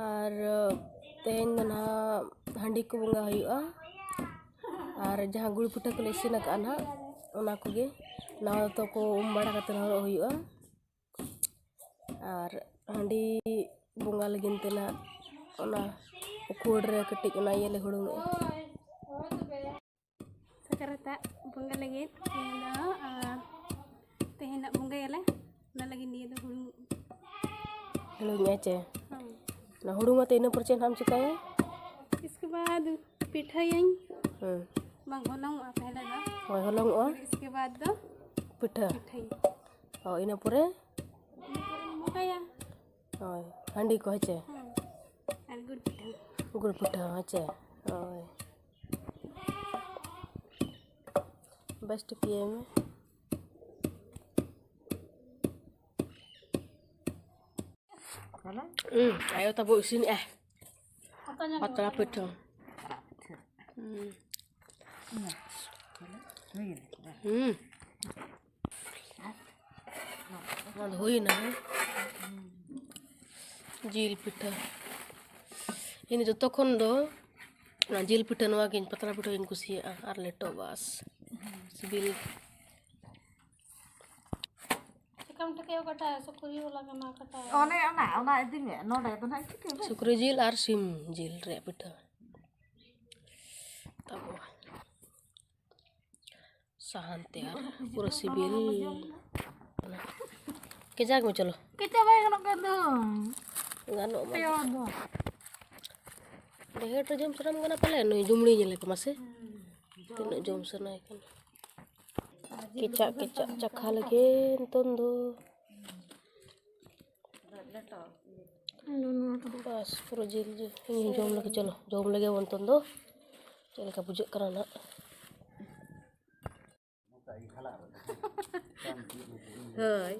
ᱟᱨ ᱛᱮᱦᱮᱧ ᱫᱚ ᱱᱟᱦᱟᱜ ᱦᱟᱺᱰᱤ ᱠᱚ ᱵᱚᱸᱜᱟ ᱦᱩᱭᱩᱜᱼᱟ᱾ ᱟᱨ ᱡᱟᱦᱟᱸ ᱜᱩᱲ ᱯᱤᱴᱷᱟᱹ ᱠᱚᱞᱮ ᱤᱥᱤᱱ ᱟᱠᱟᱫᱼᱟ ᱱᱟᱦᱟᱜ, ᱚᱱᱟ ᱠᱚᱜᱮ ᱱᱟᱣᱟ ᱫᱚᱛᱚ ᱠᱚ ᱩᱢ ᱵᱟᱲᱟ ᱠᱟᱛᱮ ᱦᱚᱨᱚᱜ ᱦᱩᱭᱩᱜᱼᱟ᱾ ᱟᱨ ᱦᱟᱺᱰᱤ ᱵᱚᱸᱜᱟ ᱞᱟᱹᱜᱤᱫ ᱛᱮ ᱱᱟᱦᱟᱜ ᱚᱱᱟ ᱩᱠᱷᱩᱲ ᱨᱮ ᱠᱟᱹᱴᱤᱡ ᱚᱱᱟ ᱤᱭᱟᱹ ᱞᱮ ᱦᱩᱲᱩᱝᱮᱜᱼᱟ᱾ ᱥᱟᱠᱨᱟᱛᱟᱜ ᱵᱚᱸᱜᱟ ᱞᱟᱹᱜᱤᱫ ᱱᱤᱭᱟᱹ ᱫᱚ, ᱟᱨ ᱛᱮᱦᱮᱧ ᱱᱟᱜ ᱵᱚᱸᱜᱟᱭᱟᱞᱮ, ᱚᱱᱟ ᱞᱟᱹᱜᱤᱫ ᱱᱤᱭᱟᱹ ᱫᱚ ᱦᱩᱲᱩᱝ᱾ ᱦᱩᱲᱩᱝᱮᱜᱼᱟ ᱪᱮ? ᱦᱮᱸ᱾ ᱚᱱᱟ ᱦᱩᱲᱩᱝ ᱟᱛᱮ ᱤᱱᱟᱹ ᱯᱚᱨ ᱪᱮᱫ ᱱᱟᱜ ᱮᱢ ᱪᱤᱠᱟᱹᱭᱟ? ᱤᱥᱠᱮ ᱵᱟᱫ ᱯᱤᱴᱷᱟᱹᱭᱟᱹᱧ᱾ ᱦᱮᱸ᱾ ᱵᱟᱝ ᱦᱚᱞᱚᱝᱚᱜᱼᱟ ᱯᱮᱦᱞᱮ ᱫᱚ᱾ ᱦᱳᱭ, ᱦᱚᱞᱚᱝᱚᱜᱼᱟ᱾ ᱤᱥᱠᱮ ᱵᱟᱫ ᱫᱚ ᱯᱤᱴᱷᱟᱹ᱾ ᱯᱤᱴᱷᱟᱹᱭᱟᱹᱧ᱾ ᱦᱳᱭ, ᱤᱱᱟᱹ ᱯᱚᱨᱮ? ᱤᱱᱟᱹ ᱯᱚᱨᱮᱧ ᱵᱚᱸᱜᱟᱭᱟ᱾ ᱦᱳᱭ, ᱦᱟᱺᱰᱤ ᱠᱚ, ᱦᱮᱸ ᱪᱮ? ᱦᱮᱸ, ᱟᱨ ᱜᱩᱲ ᱯᱤᱴᱷᱟᱹ᱾ ᱜᱩᱲ ᱯᱤᱴᱷᱟᱹ, ᱦᱮᱸ ᱪᱮ? ᱦᱳᱭ᱾ ᱵᱮᱥ ᱴᱷᱤᱠ ᱤᱭᱟᱹᱭ ᱢᱮ᱾ ᱦᱩᱸ, ᱟᱭᱳ ᱛᱟᱵᱚ ᱤᱥᱤᱱᱮᱜᱼᱟᱭ ᱯᱟᱛᱲᱟ ᱯᱤᱴᱷᱟᱹ᱾ ᱦᱩᱸ᱾ ᱦᱩᱸ᱾ ᱚᱱᱟ ᱫᱚ ᱦᱩᱭᱱᱟ, ᱦᱮᱸ? ᱡᱤᱞ ᱯᱤᱴᱷᱟᱹ᱾ ᱤᱧ ᱫᱚ ᱡᱚᱛᱚ ᱠᱷᱚᱱ ᱫᱚ ᱚᱱᱟ ᱡᱤᱞ ᱯᱤᱴᱷᱟᱹ, ᱱᱚᱣᱟ ᱜᱤᱧ, ᱯᱟᱛᱲᱟ ᱯᱤᱴᱷᱟᱹ ᱜᱤᱧ ᱠᱩᱥᱤᱭᱟᱜᱼᱟ, ᱟᱨ ᱞᱮᱴᱚ, ᱵᱟᱥ᱾ ᱥᱤᱵᱤᱞ᱾ ᱪᱮᱠᱟᱢ ᱴᱷᱤᱠᱟᱹᱭᱟ ᱚᱠᱟᱴᱟᱜ ᱥᱩᱠᱨᱤ ᱵᱟᱞᱟ ᱠᱟᱱᱟ, ᱚᱠᱟᱴᱟᱜ? ᱚᱱᱮ ᱚᱱᱟ, ᱚᱱᱟ ᱤᱫᱤ ᱢᱮ, ᱱᱚᱰᱮ ᱫᱚ ᱱᱟᱦᱟᱜ ᱪᱤᱠᱟᱹᱭᱟ? ᱥᱩᱠᱨᱤ ᱡᱤᱞ ᱟᱨ ᱥᱤᱢ ᱡᱤᱞ ᱨᱮᱭᱟᱜ ᱯᱤᱴᱷᱟᱹ᱾ ᱛᱟᱵᱚ ᱥᱟᱦᱟᱱ ᱛᱮᱭᱟᱨ, ᱯᱩᱨᱟᱹ ᱥᱤᱵᱤᱞ᱾ ᱠᱮᱪᱟᱜ ᱢᱮ, ᱪᱚᱞᱚ᱾ ᱠᱮᱪᱟᱜ ᱵᱟᱭ ᱜᱟᱱᱚᱜ ᱠᱟᱱ ᱫᱚ᱾ ᱜᱟᱱᱚᱜ ᱢᱟ᱾ ᱯᱮ ᱦᱚᱲ ᱫᱚ᱾ ᱦᱮᱰ ᱨᱮ ᱡᱚᱢ ᱥᱟᱱᱟᱢ ᱠᱟᱱᱟ ᱯᱟᱞᱮ, ᱱᱩᱭ ᱡᱩᱢᱲᱤ ᱧᱮᱞᱮ ᱠᱚᱢᱟ ᱥᱮ᱾ ᱛᱤᱱᱟᱹᱜ ᱡᱚᱢ ᱥᱟᱱᱟᱭᱮ ᱠᱟᱱᱟ᱾ ᱠᱮᱪᱟᱜ ᱠᱮᱪᱟᱜ ᱪᱟᱠᱷᱟ ᱞᱮᱜᱮ ᱱᱤᱛᱚᱝ ᱫᱚ᱾ ᱵᱟᱥ, ᱯᱩᱨᱟᱹ ᱡᱤᱞ, ᱡᱤᱞ ᱤᱧ ᱡᱚᱢ ᱞᱮᱜᱮ᱾ ᱪᱚᱞᱚ, ᱡᱚᱢ ᱞᱮᱜᱮ ᱵᱚᱱ ᱱᱤᱛᱚᱝ ᱫᱚ᱾ ᱪᱮᱫ ᱞᱮᱠᱟ ᱵᱩᱡᱷᱟᱹᱜ ᱠᱟᱱᱟ ᱱᱟᱜ? ᱦᱳᱭ᱾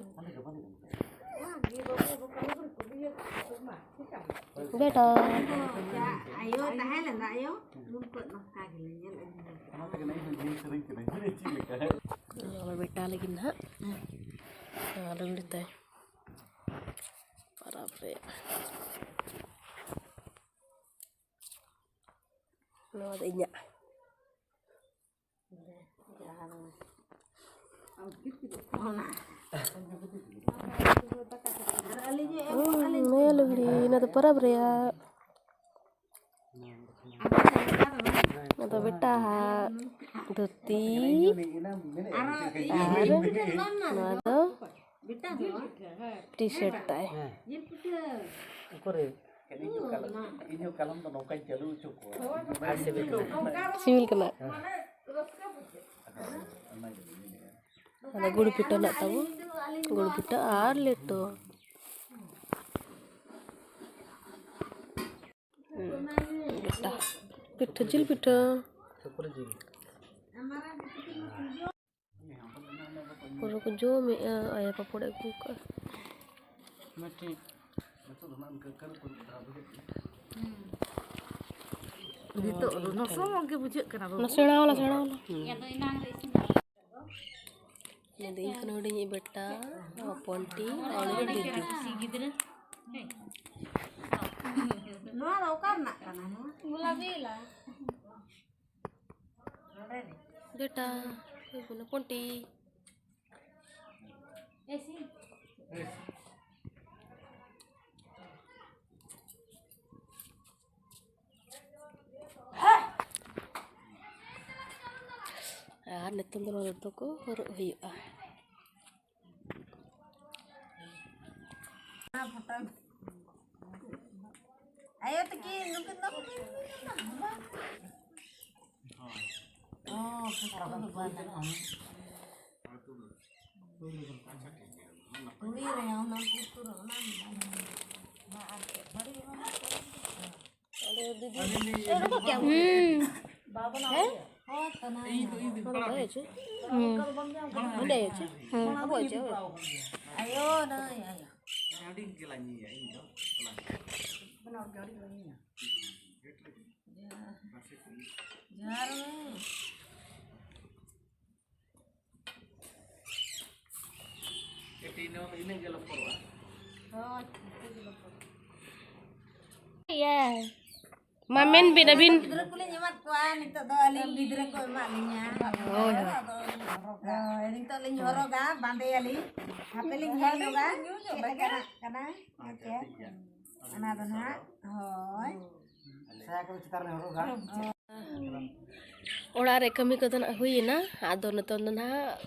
ᱵᱮᱴᱟ᱾ ᱟᱭᱳ ᱛᱟᱦᱮᱸ ᱞᱮᱱᱟ, ᱟᱭᱳ᱾ ᱩᱱ ᱠᱷᱚᱱ ᱱᱚᱝᱠᱟ ᱜᱮᱞᱮ ᱧᱮᱞ ᱟᱹᱜᱩ ᱟᱠᱟᱫᱟ᱾ ᱱᱚᱣᱟ ᱵᱮᱴᱟ ᱞᱟᱹᱜᱤᱫ ᱱᱟᱦᱟᱜ᱾ ᱱᱚᱣᱟ ᱞᱩᱜᱽᱲᱤ ᱛᱟᱭ᱾ ᱯᱟᱨᱟᱵᱽ ᱨᱮ᱾ ᱱᱚᱣᱟ ᱫᱚ ᱤᱧᱟᱹᱜ᱾ ᱦᱩᱸ, ᱱᱚᱣᱟ ᱞᱩᱜᱽᱲᱤ, ᱱᱚᱣᱟ ᱫᱚ ᱯᱚᱨᱚᱵᱽ ᱨᱮᱭᱟᱜ᱾ ᱱᱚᱣᱟ ᱫᱚ ᱵᱮᱴᱟ ᱦᱟᱜ ᱫᱷᱩᱛᱤ ᱟᱨ ᱱᱚᱣᱟ ᱫᱚ ᱴᱤ ᱥᱟᱨᱴ ᱛᱟᱭ᱾ ᱚᱠᱚᱨᱮ? ᱤᱧ ᱦᱚᱸ ᱠᱟᱞᱚᱢ, ᱤᱧ ᱦᱚᱸ ᱠᱟᱞᱚᱢ ᱫᱚ ᱱᱚᱝᱠᱟᱧ ᱪᱟᱹᱞᱩ ᱦᱚᱪᱚ ᱠᱚᱣᱟ᱾ ᱥᱤᱵᱤᱞ ᱠᱟᱱᱟ᱾ ᱥᱤᱵᱤᱞ ᱠᱟᱱᱟ᱾ ᱟᱫᱚ ᱜᱩᱲ ᱯᱤᱴᱷᱟᱹ ᱱᱟᱜ ᱛᱟᱵᱚ, ᱜᱩᱲ ᱯᱤᱴᱷᱟᱹ ᱟᱨ ᱞᱮᱴᱚ᱾ ᱦᱩᱸ, ᱯᱤᱴᱷᱟᱹ, ᱯᱤᱴᱷᱟᱹ, ᱡᱤᱞ ᱯᱤᱴᱷᱟᱹ᱾ ᱯᱩᱨᱟᱹ ᱠᱚ ᱡᱚᱢᱮᱜᱼᱟ, ᱟᱭᱟ ᱯᱟᱯᱚᱲ ᱟᱹᱜᱩ ᱠᱟᱜᱼᱟ᱾ ᱱᱤᱛᱚᱜ ᱫᱚ ᱱᱚᱥᱚ ᱧᱚᱜ ᱜᱮ ᱵᱩᱡᱷᱟᱹᱜ ᱠᱟᱱᱟ, ᱵᱟᱹᱵᱩ᱾ ᱚᱱᱟ ᱥᱮᱬᱟ ᱣᱟᱞᱟ, ᱥᱮᱬᱟ ᱣᱟᱞᱟ᱾ ᱱᱚᱣᱟ ᱫᱚ ᱤᱧ ᱠᱷᱚᱱ ᱦᱩᱰᱤᱧᱤᱡ ᱵᱮᱴᱟ, ᱦᱚᱯᱚᱱ ᱴᱤ, ᱟᱨ ᱩᱱᱤ ᱫᱚ ᱫᱤᱫᱤ᱾ ᱱᱚᱣᱟ ᱫᱚ ᱚᱠᱟ ᱨᱮᱱᱟᱜ ᱠᱟᱱᱟ ᱱᱚᱣᱟ? ᱵᱮᱴᱟ, ᱦᱚᱯᱚᱱ ᱴᱤ᱾ ᱟᱨ ᱱᱤᱛᱚᱝ ᱫᱚ ᱱᱚᱣᱟ ᱫᱚᱛᱚ ᱠᱚ ᱦᱚᱨᱚᱜ ᱦᱩᱭᱩᱜᱼᱟ᱾ ᱟᱭᱳ ᱛᱟᱹᱠᱤᱱ ᱱᱩᱠᱤᱱ ᱫᱚ ᱵᱟᱹᱧ ᱧᱮᱞ ᱧᱟᱢᱟ᱾ ᱚ, ᱯᱩᱥᱛᱩ ᱫᱚ ᱵᱟᱝ᱾ ᱠᱩᱲᱤ ᱨᱮ ᱚᱱᱟ ᱯᱩᱥᱛᱩ ᱨᱮ ᱚᱱᱟ ᱢᱟ ᱟᱨ ᱪᱮᱫ ᱵᱟᱹᱲᱤᱡ ᱦᱚᱸ ᱦᱩᱸ᱾ ᱦᱮᱸ? ᱦᱩᱸ᱾ ᱟᱵᱚ ᱟᱭᱳ ᱪᱮ? ᱦᱮᱸ᱾ ᱟᱵᱚ ᱟᱭᱳ ᱪᱮ? ᱦᱮᱸ᱾ ᱟᱭᱳ, ᱱᱟᱹᱭ, ᱟᱭᱳ᱾ ᱦᱩᱰᱤᱧ ᱜᱮᱞᱟᱧ ᱧᱩᱭᱟ ᱤᱧ ᱫᱚ᱾ ᱡᱚᱦᱟᱨ ᱜᱮ᱾ ᱠᱟᱹᱴᱤᱡ ᱤᱱᱟᱹ, ᱤᱱᱟᱹ ᱜᱮ ᱞᱚᱯᱚᱲᱚᱜᱼᱟ᱾ ᱦᱳᱭ, ᱤᱱᱠᱟᱹ ᱜᱮ ᱞᱚᱯᱚᱲᱚᱜᱼᱟ᱾ ᱤᱭᱟᱹ᱾ ᱢᱟ ᱢᱮᱱ ᱵᱤᱱ ᱟᱹᱵᱤᱱ᱾ ᱜᱤᱫᱽᱨᱟᱹ ᱠᱚᱞᱤᱧ ᱮᱢᱟᱫ ᱠᱚᱣᱟ, ᱱᱤᱛᱚᱜ ᱫᱚ ᱟᱹᱞᱤᱧ ᱜᱤᱫᱽᱨᱟᱹ ᱠᱚ ᱮᱢᱟᱫ ᱞᱤᱧᱟ᱾ ᱦᱳᱭ, ᱦᱳᱭ᱾ ᱟᱫᱚ ᱞᱤᱧ ᱦᱚᱨᱚᱜᱟ᱾ ᱦᱳᱭ, ᱱᱤᱛᱚᱜ ᱞᱤᱧ ᱦᱚᱨᱚᱜᱟ, ᱵᱟᱸᱫᱮᱭᱟᱞᱤᱧ᱾ ᱦᱟᱯᱮ ᱞᱤᱧ ᱧᱮᱞ ᱧᱚᱜᱟ, ᱪᱮᱫ ᱞᱮᱠᱟᱱᱟᱜ ᱠᱟᱱᱟ᱾ ᱟᱪᱪᱷᱟ, ᱦᱮᱸ ᱪᱮ? ᱴᱷᱤᱠ ᱜᱮᱭᱟ᱾ ᱚᱱᱟ ᱫᱚ ᱱᱟᱦᱟᱜ, ᱦᱳᱭ᱾ ᱥᱟᱭᱟ ᱠᱚᱫᱚ ᱪᱮᱛᱟᱱ ᱨᱮ ᱦᱚᱨᱚᱜᱟ᱾ ᱚᱲᱟᱜ ᱨᱮ ᱠᱟᱹᱢᱤ ᱠᱚᱫᱚ ᱱᱟᱜ ᱦᱩᱭᱮᱱᱟ᱾ ᱟᱫᱚ ᱱᱤᱛᱚᱝ ᱫᱚ ᱱᱟᱦᱟᱜ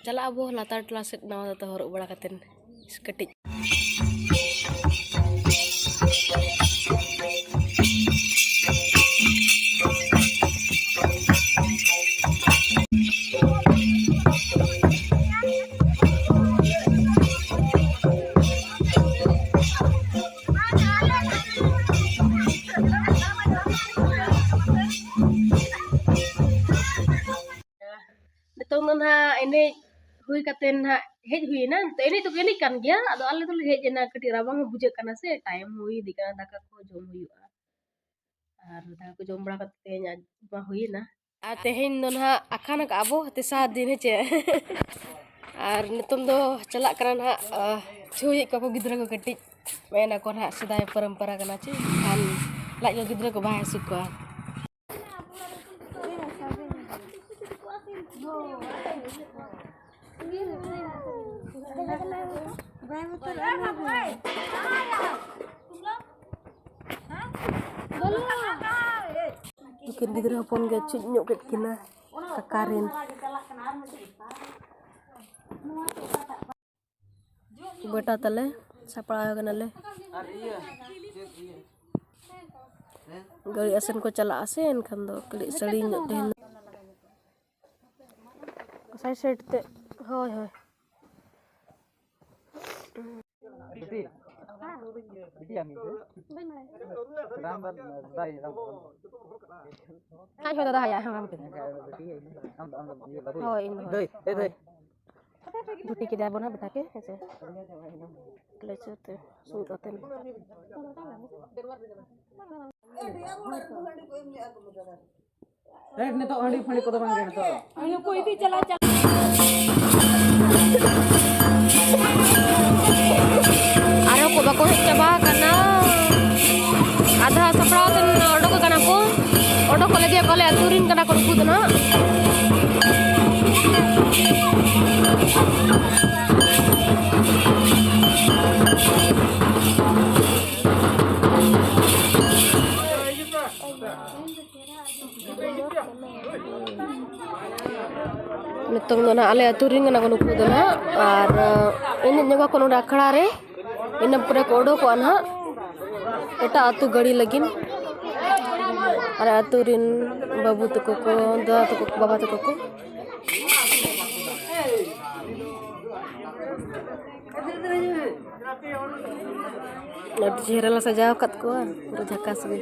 ᱪᱟᱞᱟᱜ ᱟᱵᱚ ᱞᱟᱛᱟᱨ ᱴᱚᱞᱟ ᱥᱮᱫ ᱱᱟᱣᱟ ᱫᱚᱛᱚ ᱦᱚᱨᱚᱜ ᱵᱟᱲᱟ ᱠᱟᱛᱮᱫ ᱠᱟᱹᱴᱤᱡ᱾ ᱱᱤᱛᱚᱝ ᱫᱚ ᱱᱟᱦᱟᱜ ᱮᱱᱮᱡ ᱦᱩᱭ ᱠᱟᱛᱮ ᱱᱟᱦᱟᱜ ᱦᱮᱡ ᱦᱩᱭᱮᱱᱟ᱾ ᱮᱱᱛᱮ ᱮᱱᱮᱡ ᱫᱚᱠᱚ ᱮᱱᱮᱡ ᱠᱟᱱ ᱜᱮᱭᱟ, ᱟᱫᱚ ᱟᱞᱮ ᱫᱚᱞᱮ ᱦᱮᱡ ᱮᱱᱟ, ᱠᱟᱹᱴᱤᱡ ᱨᱟᱵᱟᱝ ᱦᱚᱸ ᱵᱩᱡᱷᱟᱹᱜ ᱠᱟᱱᱟ ᱥᱮ, ᱴᱟᱭᱤᱢ ᱦᱚᱸ ᱦᱩᱭ ᱤᱫᱤᱜ ᱠᱟᱱᱟ, ᱫᱟᱠᱟ ᱠᱚ ᱡᱚᱢ ᱦᱩᱭᱩᱜᱼᱟ᱾ ᱟᱨ ᱫᱟᱠᱟ ᱠᱚ ᱡᱚᱢ ᱵᱟᱲᱟ ᱠᱟᱛᱮ ᱛᱮᱦᱮᱧ ᱟᱡ ᱢᱟ ᱦᱩᱭᱮᱱᱟ᱾ ᱟᱨ ᱛᱮᱦᱮᱧ ᱫᱚ ᱱᱟᱦᱟᱜ ᱟᱠᱷᱟᱱ ᱟᱠᱟᱫ ᱟᱵᱚ ᱛᱮᱥᱟᱨ ᱫᱤᱱ, ᱦᱮᱸ ᱪᱮ? ᱟᱨ ᱱᱤᱛᱚᱝ ᱫᱚ ᱪᱟᱞᱟᱜ ᱠᱟᱱᱟ ᱱᱟᱦᱟᱜ, ᱟᱸ, ᱪᱷᱩᱭᱮᱫ ᱠᱚᱣᱟ ᱠᱚ ᱜᱤᱫᱽᱨᱟᱹ ᱠᱚ ᱠᱟᱹᱴᱤᱡ᱾ ᱢᱮᱱ ᱟᱠᱚ ᱱᱟᱦᱟᱜ ᱥᱮᱫᱟᱭ ᱯᱚᱨᱚᱢᱯᱚᱨᱟ ᱠᱟᱱᱟ ᱪᱮ, ᱮᱱᱠᱷᱟᱱ ᱞᱟᱡ ᱠᱚ ᱜᱤᱫᱽᱨᱟᱹ ᱠᱚ ᱵᱟᱭ ᱦᱟᱹᱥᱩ ᱠᱚᱣᱟ᱾ ᱱᱩᱠᱤᱱ ᱜᱤᱫᱽᱨᱟᱹ ᱦᱚᱯᱚᱱ ᱜᱮ ᱪᱮᱫ ᱧᱚᱜ ᱠᱮᱫ ᱠᱤᱱᱟ ᱠᱟᱠᱟ ᱨᱮᱱ᱾ ᱵᱮᱴᱟ ᱛᱟᱞᱮ ᱥᱟᱯᱲᱟᱣ ᱠᱟᱱᱟᱞᱮ᱾ ᱟᱨ ᱤᱭᱟᱹ, ᱪᱮᱫ ᱤᱭᱟᱹ? ᱜᱟᱹᱲᱤ ᱟᱥᱮᱱ ᱠᱚ ᱪᱟᱞᱟᱜᱼᱟ ᱥᱮ, ᱮᱱᱠᱷᱟᱱ ᱫᱚ ᱠᱟᱹᱴᱤᱡ ᱥᱟᱹᱲᱤᱧ ᱧᱚᱜ ᱛᱟᱦᱮᱱ᱾ ᱥᱟᱭᱤᱰ ᱥᱟᱭᱤᱰ ᱛᱮ᱾ ᱦᱳᱭ, ᱦᱳᱭ᱾ ᱟᱡ ᱦᱚᱸ ᱫᱟᱫᱟ ᱦᱟᱭᱟ, ᱦᱮᱸ, ᱵᱟᱝ ᱠᱟᱱᱟ᱾ ᱦᱳᱭ, ᱤᱧ ᱫᱚ ᱦᱳᱭ᱾ ᱫᱷᱩᱛᱤ ᱠᱮᱫᱟ ᱵᱚᱱ ᱦᱟᱸᱜ ᱵᱮᱴᱟ ᱠᱮ, ᱦᱮᱸ ᱥᱮ? ᱞᱮ ᱪᱚ ᱛᱮ, ᱥᱩᱫ ᱟᱛᱮᱱ᱾ ᱦᱮᱸ, ᱱᱤᱛᱚᱜ ᱦᱟᱺᱰᱤ ᱯᱷᱟᱺᱰᱤ ᱠᱚᱫᱚ ᱵᱟᱝ ᱜᱮ ᱱᱤᱛᱚᱜ᱾ ᱱᱩᱠᱩ ᱤᱫᱤ ᱪᱟᱞᱟᱣ ᱪᱟᱞᱟᱣ᱾ ᱟᱨᱦᱚᱸ ᱠᱚ ᱵᱟᱠᱚ ᱦᱮᱡ ᱪᱟᱵᱟ ᱟᱠᱟᱱᱟ᱾ ᱟᱫᱷᱟ ᱥᱟᱯᱲᱟᱣ ᱛᱮ ᱚᱰᱚᱠ ᱟᱠᱟᱱᱟ ᱠᱚ᱾ ᱚᱰᱚᱠᱚᱜ ᱞᱟᱹᱜᱤᱫ ᱠᱚ, ᱟᱞᱮ ᱟᱹᱛᱩ ᱨᱮᱱ ᱠᱟᱱᱟ ᱠᱚ ᱱᱩᱠᱩ ᱫᱚ ᱱᱟᱦᱟᱜ᱾ ᱱᱤᱛᱚᱝ ᱫᱚ ᱱᱟᱦᱟᱜ ᱟᱞᱮ ᱟᱹᱛᱩ ᱨᱮᱱ ᱠᱟᱱᱟ ᱠᱚ ᱱᱩᱠᱩ ᱫᱚ ᱱᱟᱦᱟᱜ, ᱟᱨ ᱮᱱᱮᱡ ᱧᱚᱜᱟ ᱠᱚ ᱱᱚᱰᱮ ᱟᱠᱷᱲᱟ ᱨᱮ᱾ ᱤᱱᱟᱹ ᱯᱚᱨᱮ ᱠᱚ ᱚᱰᱚᱠᱚᱜᱼᱟ ᱱᱟᱦᱟᱜ ᱮᱴᱟᱜ ᱟᱹᱛᱩ ᱜᱟᱹᱲᱤ ᱞᱟᱹᱜᱤᱫ᱾ ᱟᱨ ᱟᱹᱛᱩ ᱨᱮᱱ ᱵᱟᱹᱵᱩ ᱛᱟᱠᱚ ᱠᱚ, ᱫᱟᱫᱟ ᱛᱟᱠᱚ ᱠᱚ, ᱵᱟᱵᱟ ᱛᱟᱠᱚ ᱠᱚ᱾ ᱟᱹᱰᱤ ᱪᱮᱦᱨᱟ ᱞᱮ ᱥᱟᱡᱟᱣ ᱟᱠᱟᱫ ᱠᱚᱣᱟ, ᱯᱩᱨᱟᱹ ᱡᱷᱟᱠᱟᱥ ᱜᱮ᱾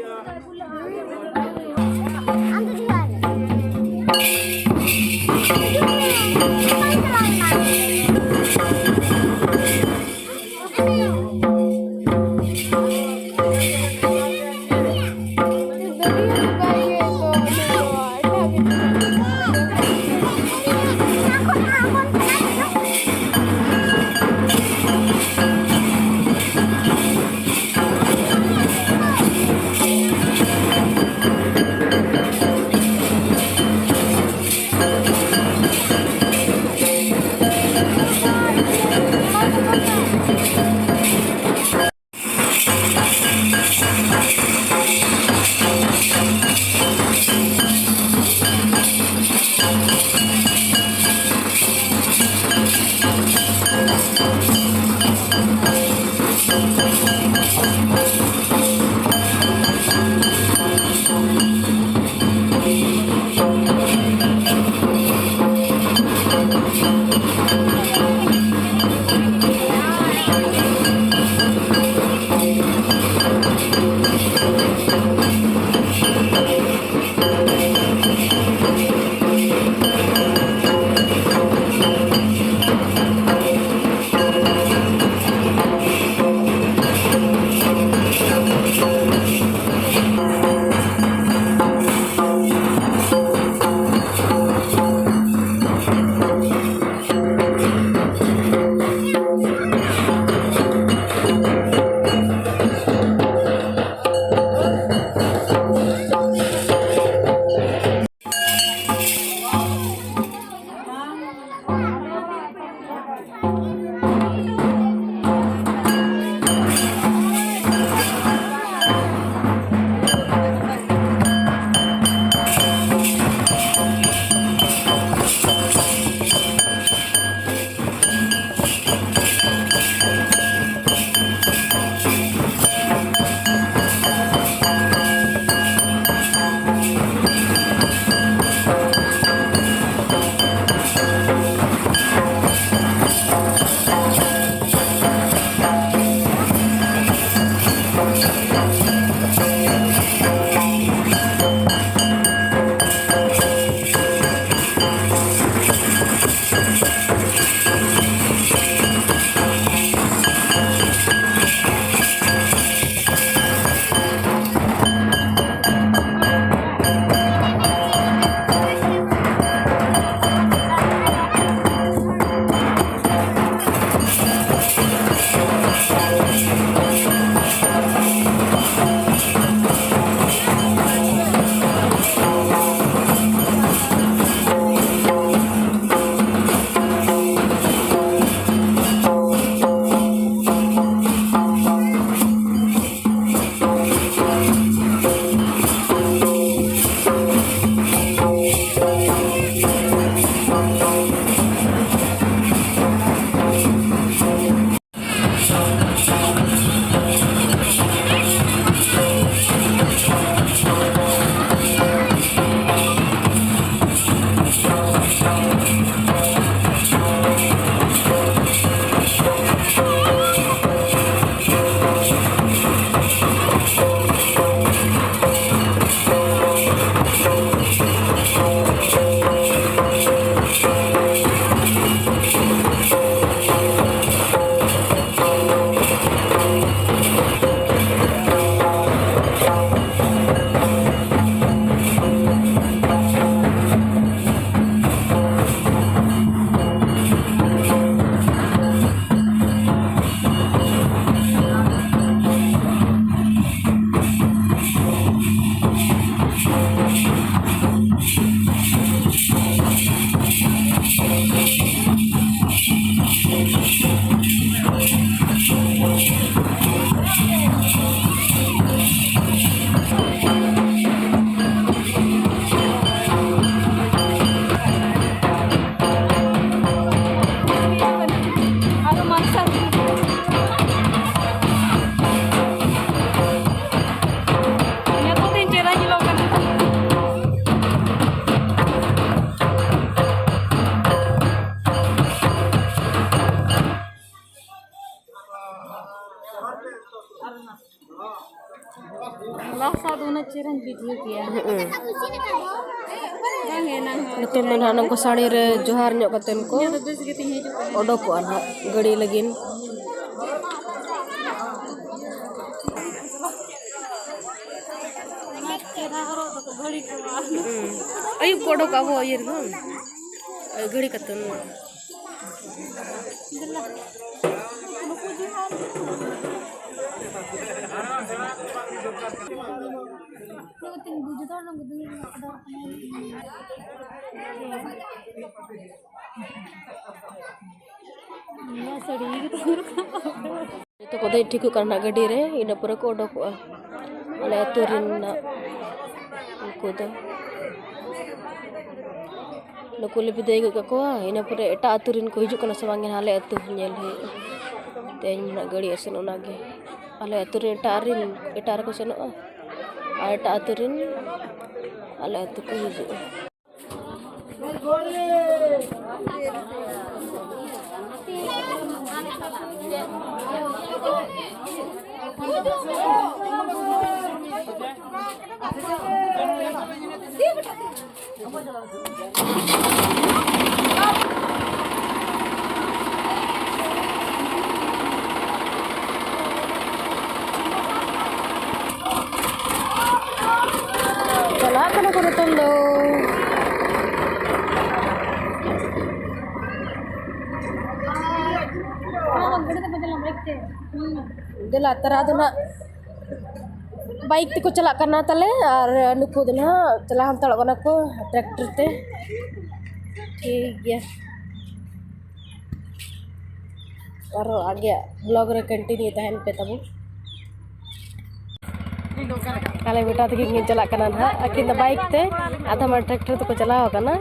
ᱪᱮᱦᱨᱟᱧ ᱵᱩᱡᱷᱟᱹᱣ ᱠᱮᱭᱟ᱾ ᱦᱩᱸ᱾ ᱵᱟᱝ ᱮᱱᱟᱝ ᱦᱚᱸ ᱱᱤᱛᱚᱝ ᱫᱚ ᱱᱟᱦᱟᱜ ᱱᱚᱝᱠᱟ ᱥᱟᱹᱲᱤ ᱨᱮ ᱡᱚᱦᱟᱨ ᱧᱚᱜ ᱠᱟᱛᱮᱱ ᱠᱚ ᱤᱧᱟᱹᱜ ᱫᱚ ᱵᱮᱥ ᱜᱮ ᱛᱤᱧ ᱦᱤᱡᱩᱜ ᱠᱟᱱᱟ᱾ ᱚᱰᱚᱠᱚᱜᱼᱟ ᱱᱟᱦᱟᱜ ᱜᱟᱹᱰᱤ ᱞᱟᱹᱜᱤᱫ᱾ ᱪᱮᱦᱨᱟ ᱦᱚᱨᱚᱜ ᱫᱚᱠᱚ ᱜᱷᱟᱹᱲᱤ ᱠᱚᱜᱼᱟ᱾ ᱦᱩᱸ᱾ ᱟᱹᱭᱩᱵ ᱠᱚ ᱚᱰᱚᱠᱚᱜᱼᱟ ᱟᱵᱚ ᱤᱭᱟᱹ ᱨᱮᱫᱚ᱾ ᱜᱷᱟᱹᱲᱤ ᱠᱟᱛᱮᱱ᱾ ᱱᱚᱣᱟ ᱥᱟᱹᱲᱤ ᱜᱮ ᱛᱚ᱾ ᱡᱚᱛᱚ ᱠᱚ ᱫᱮᱡ ᱴᱷᱤᱠᱚᱜ ᱠᱟᱱᱟ ᱱᱟᱜ ᱜᱟᱹᱰᱤ ᱨᱮ, ᱤᱱᱟᱹ ᱯᱚᱨᱮ ᱠᱚ ᱚᱰᱚᱠᱚᱜᱼᱟ ᱟᱞᱮ ᱟᱹᱛᱩ ᱨᱮᱱ ᱱᱟᱜ ᱩᱱᱠᱩ ᱫᱚ᱾ ᱱᱩᱠᱩ ᱞᱮ ᱵᱤᱫᱟᱹᱭ ᱜᱚᱫ ᱠᱟᱠᱚᱣᱟ, ᱤᱱᱟᱹ ᱯᱚᱨᱮ ᱮᱴᱟᱜ ᱟᱹᱛᱩ ᱨᱮᱱ ᱠᱚ ᱦᱤᱡᱩᱜ ᱠᱟᱱᱟ ᱥᱮ ᱵᱟᱝ ᱜᱮ ᱱᱟᱜ ᱟᱞᱮ ᱟᱹᱛᱩ ᱧᱮᱞ ᱦᱩᱭᱩᱜᱼᱟ᱾ ᱛᱮᱦᱮᱧ ᱱᱟᱜ ᱜᱟᱹᱲᱤ ᱟᱥᱮᱱ ᱚᱱᱟᱜᱮ᱾ ᱟᱞᱮ ᱟᱹᱛᱩ ᱨᱮᱱ ᱮᱴᱟᱜ ᱨᱮᱱ, ᱮᱴᱟᱜ ᱨᱮᱠᱚ ᱥᱮᱱᱚᱜᱼᱟ ᱟᱨ ᱮᱴᱟᱜ ᱟᱹᱛᱩ ᱨᱮᱱ ᱟᱞᱮ ᱟᱹᱛᱩ ᱠᱚ ᱦᱤᱡᱩᱜᱼᱟ᱾ ᱪᱟᱞᱟᱜ ᱠᱟᱱᱟ ᱠᱚ ᱱᱤᱛᱚᱝ ᱫᱚ᱾ ᱫᱮᱞᱟ, ᱛᱟᱨᱟ ᱫᱚ ᱱᱟᱜ ᱵᱟᱭᱤᱠ ᱛᱮᱠᱚ ᱪᱟᱞᱟᱜ ᱠᱟᱱᱟ ᱛᱟᱞᱮ, ᱟᱨ ᱱᱩᱠᱩ ᱫᱚ ᱱᱟᱦᱟᱜ ᱪᱟᱞᱟᱣ ᱦᱟᱛᱟᱲᱚᱜ ᱠᱟᱱᱟ ᱠᱚ ᱴᱨᱟᱠᱴᱚᱨ ᱛᱮ᱾ ᱴᱷᱤᱠ ᱜᱮᱭᱟ, ᱟᱨᱦᱚᱸ ᱟᱜᱮᱭᱟᱜ ᱵᱞᱚᱜ ᱨᱮ ᱠᱚᱱᱴᱤᱱᱤᱭᱩ ᱛᱟᱦᱮᱱ ᱯᱮ ᱛᱟᱵᱚ᱾ ᱟᱞᱮ ᱵᱮᱴᱟ ᱛᱟᱹᱠᱤᱱ ᱠᱤᱱ ᱪᱟᱞᱟᱜ ᱠᱟᱱᱟ ᱱᱟᱦᱟᱜ, ᱟᱹᱠᱤᱱ ᱫᱚ ᱵᱟᱭᱤᱠ ᱛᱮ, ᱟᱫᱷᱟ ᱢᱟ ᱴᱨᱟᱠᱴᱚᱨ ᱛᱮᱠᱚ ᱪᱟᱞᱟᱣ ᱟᱠᱟᱱᱟ᱾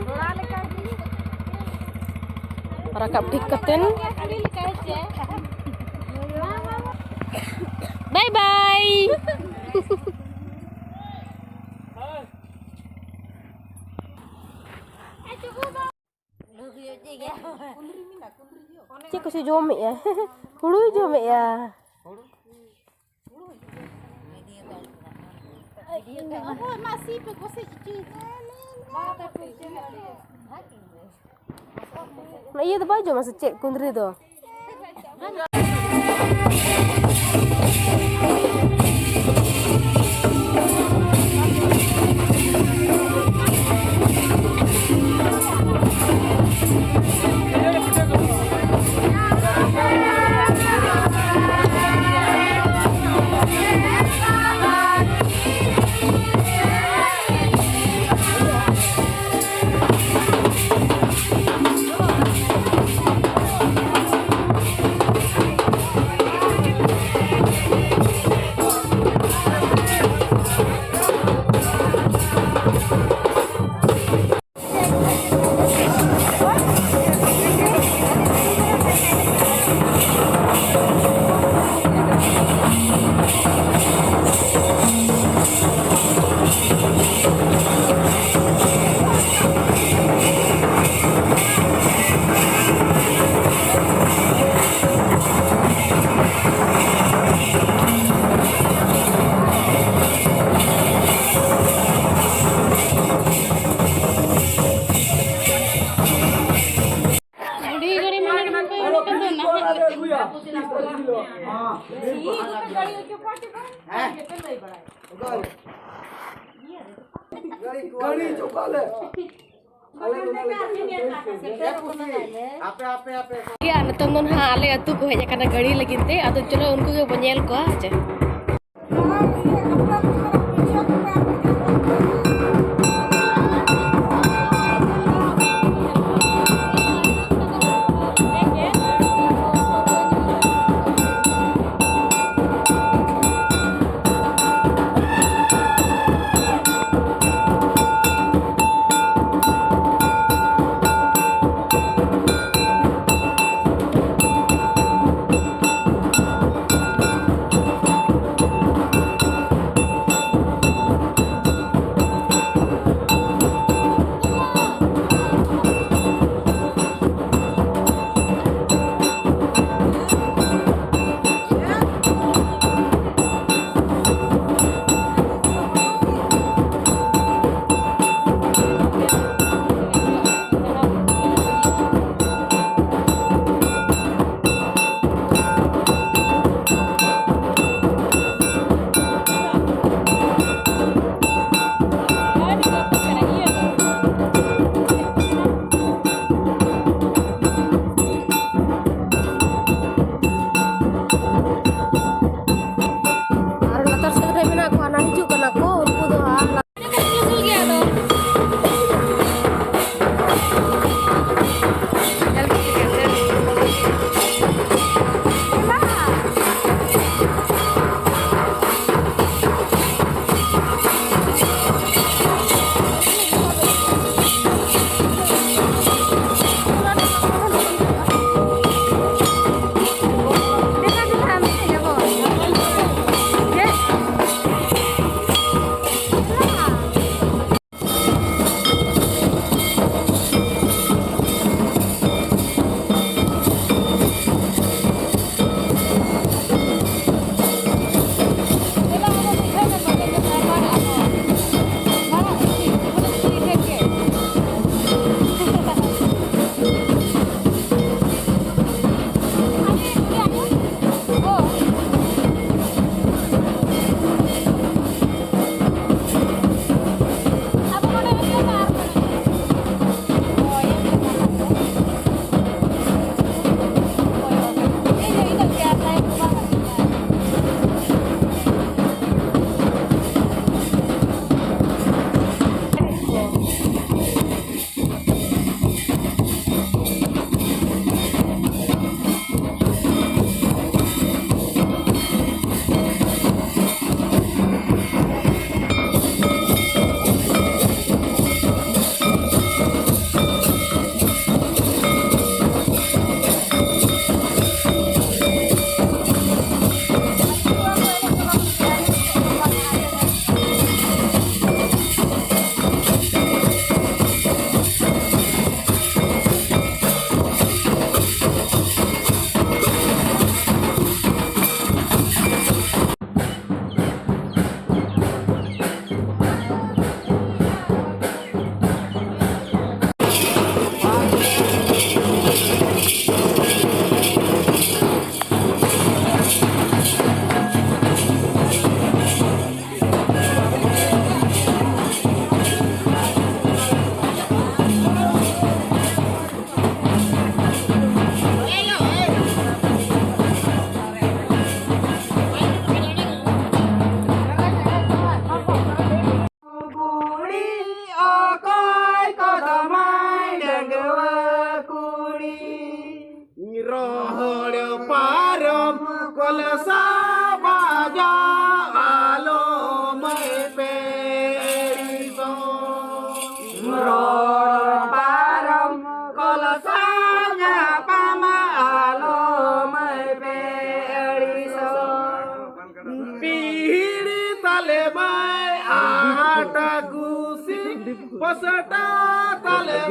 ᱨᱟᱠᱟᱵ ᱴᱷᱤᱠ ᱠᱟᱛᱮᱱ ᱵᱟᱭ ᱵᱟᱭ᱾ ᱪᱮᱫ ᱠᱚᱪᱚ ᱡᱚᱢᱮᱜᱼᱟ? ᱦᱩᱲᱩᱭ ᱡᱚᱢᱮᱜᱼᱟ᱾ ᱤᱭᱟᱹ ᱫᱚ ᱵᱟᱭ ᱡᱚᱢᱟ ᱥᱮ ᱪᱮᱫ ᱠᱩᱸᱫᱽᱨᱤ ᱫᱚ? ᱟᱹᱰᱤ ᱜᱷᱟᱹᱲᱤ ᱢᱟᱲᱟᱝ ᱨᱮ ᱠᱚ ᱮᱢ ᱠᱟᱫᱟ ᱱᱟᱦᱟᱜ᱾ ᱜᱟᱹᱲᱤ ᱪᱚᱯᱟᱜ ᱞᱮ᱾ ᱜᱮᱭᱟ, ᱱᱤᱛᱚᱝ ᱫᱚ ᱱᱟᱦᱟᱜ ᱟᱞᱮ ᱟᱹᱛᱩ ᱠᱚ ᱦᱮᱡ ᱟᱠᱟᱱᱟ ᱜᱟᱹᱲᱤ ᱞᱟᱹᱜᱤᱫ ᱛᱮ᱾ ᱟᱫᱚ ᱪᱚᱞᱚ ᱩᱱᱠᱩ ᱜᱮ ᱵᱚᱱ ᱧᱮᱞ ᱠᱚᱣᱟ, ᱦᱮᱸ ᱪᱮ?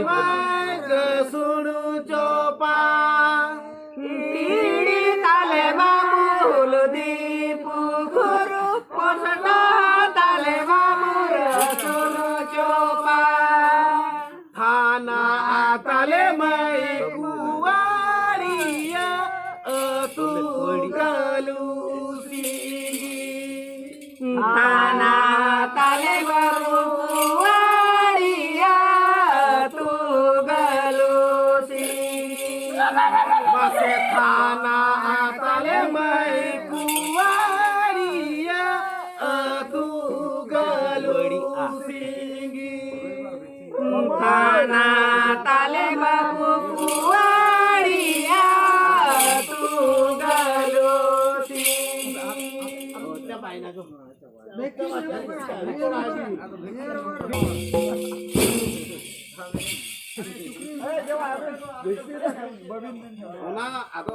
ᱢᱟᱭ ᱜᱟᱹᱥᱩᱲ ᱪᱚᱯᱟ, ᱛᱤᱲᱤ ᱛᱟᱞᱮ ᱵᱟᱹᱵᱩ ᱦᱩᱞᱫᱤ ᱯᱩᱠᱷᱩᱨ, ᱯᱚᱥᱰᱟ ᱛᱟᱞᱮ ᱵᱟᱹᱵᱩ ᱨᱟᱹᱥᱩᱲ ᱪᱚᱯᱟ᱾ ᱛᱷᱟᱱᱟ ᱛᱟᱞᱮ ᱢᱟᱹᱭ ᱠᱩᱣᱟᱲᱤᱭᱟ ᱟᱹᱛᱩ ᱜᱟᱹᱞᱩ ᱥᱤᱸᱜᱤ᱾ ᱛᱷᱟᱱᱟ ᱛᱟᱞᱮ ᱵᱟᱹᱵᱩ ᱠᱩᱣᱟᱲᱤᱭᱟ ᱟᱹᱛᱩ ᱜᱟᱹᱞᱩ ᱥᱤᱸᱜᱤ᱾ ᱢᱟᱥᱮ ᱛᱷᱟᱱᱟ ᱛᱟᱞᱮ ᱢᱟᱹᱭ ᱠᱩᱣᱟᱲᱤᱭᱟ ᱟᱹᱛᱩ ᱜᱟᱹᱞᱩ ᱥᱤᱸᱜᱤ᱾ ᱛᱷᱟᱱᱟ ᱛᱟᱞᱮ ᱵᱟᱹᱵᱩ ᱠᱩᱣᱟᱲᱤᱭᱟ ᱟᱹᱛᱩ ᱜᱟᱹᱞᱩ ᱥᱤᱸᱜᱤ᱾ ᱚᱱᱟ ᱟᱫᱚ